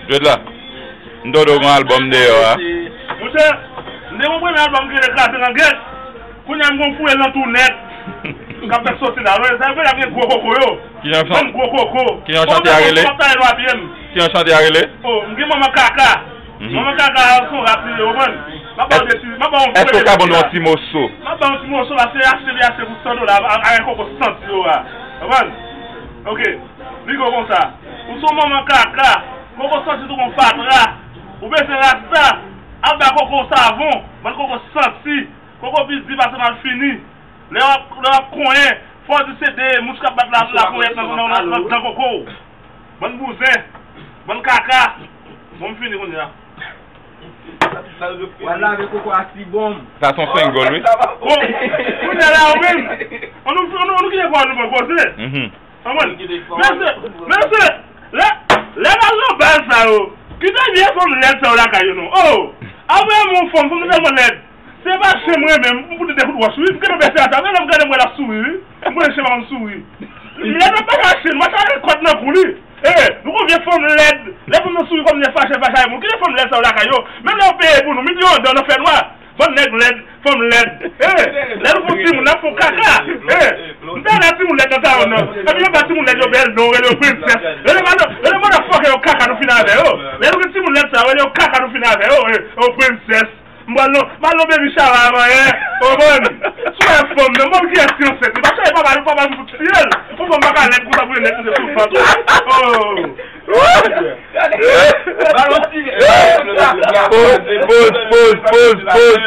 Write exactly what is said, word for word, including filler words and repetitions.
Jwèt la. M tande w gen yon albòm deyò a. Monchè, m te gen yon premye albòm ki rele Kraze Langèt. Kounye a m gen yon foure nan tou nèt. K ap fèk soti la. Sa vle di ap gen gwo koko yo. Ki jan chan- Bann gwo koko. Ki jan chante a rele? M ap tale lwa pye m. Ki jan chante a rele? Oh, m gen manman kaka. Manman kaka a se yon rap li ye, ou konprann? M ap ba w de ti, m ap ba w yon Èske w ka ban nou yon ti moso? M ap ba w yon ti moso la, se ase li ase pou san dola, avèk koko santi yo a. Ou konprann? Ok. Li go konsa. Ou se yon manman kaka. Koko santi tou kon fatra. Ou bezwen rasta. Al ba koko savon. Bann koko santi. Koko bizdi pase malfini. Lè w ap, lè w ap konyen, fò w di se de mouch k ap bat la, laponyèt nan, nan, nan, nan dan koko w. Bann bouzen. Bann kaka. Bon, m fini kounye a. W al lave koko a Sibonm. Sa se yon single, wi. Bon, kounye a la, ou menm. Ann nou, ann nou, ann nou kite kò nou pran koze. Konprann? Mesye, mesye, lè, lè n al nan bal sa yo, kite vye fanm lèd sa yo lakay yo non. Oh! Apre yon fanm, fanm tèlman lèd. Se pa chen mwen menm, m pou te dekout wòch wi, m kenbe bèsè ata, men lè m gade m wè l ap souri wi. M konnen chen pa konn souri. Lèd nan pa ka chen, m pa ka gen kòd nan kou li. Eh, nou gon vye fanm lèd. Lè fanm nan souri kòm lè fache fache avè moun. Kite fanm lèd sa yo lakay yo. Menm lè yo peye pou nou, milyon an dan nan fènwa. Bann nèg lèd, fanm lèd. Eh, lè nou fon timoun, n ap fon kaka. Eh, m ta nan timoun lèd nan tawon nan. Epi yo ba timoun lèd yo bèl non, rele yo prensès. Rele mada, rele mada fòkè yo kaka nou fin avè yo. Lè nou gen timoun lèd sa yo, rele yo kaka nou fin avè yo. Eh, yo prensès. M pral non, m al non baby shower avan yè. Ou konprann? Si w wè fanm nan, m konn kiyès ki ansent li. Paske e papa li, papa li fout tiye l. Yon fanm pa ka lèd konsa pou yo nèt misye sou fant. Oh! Poz, poz, poz, poz, poz,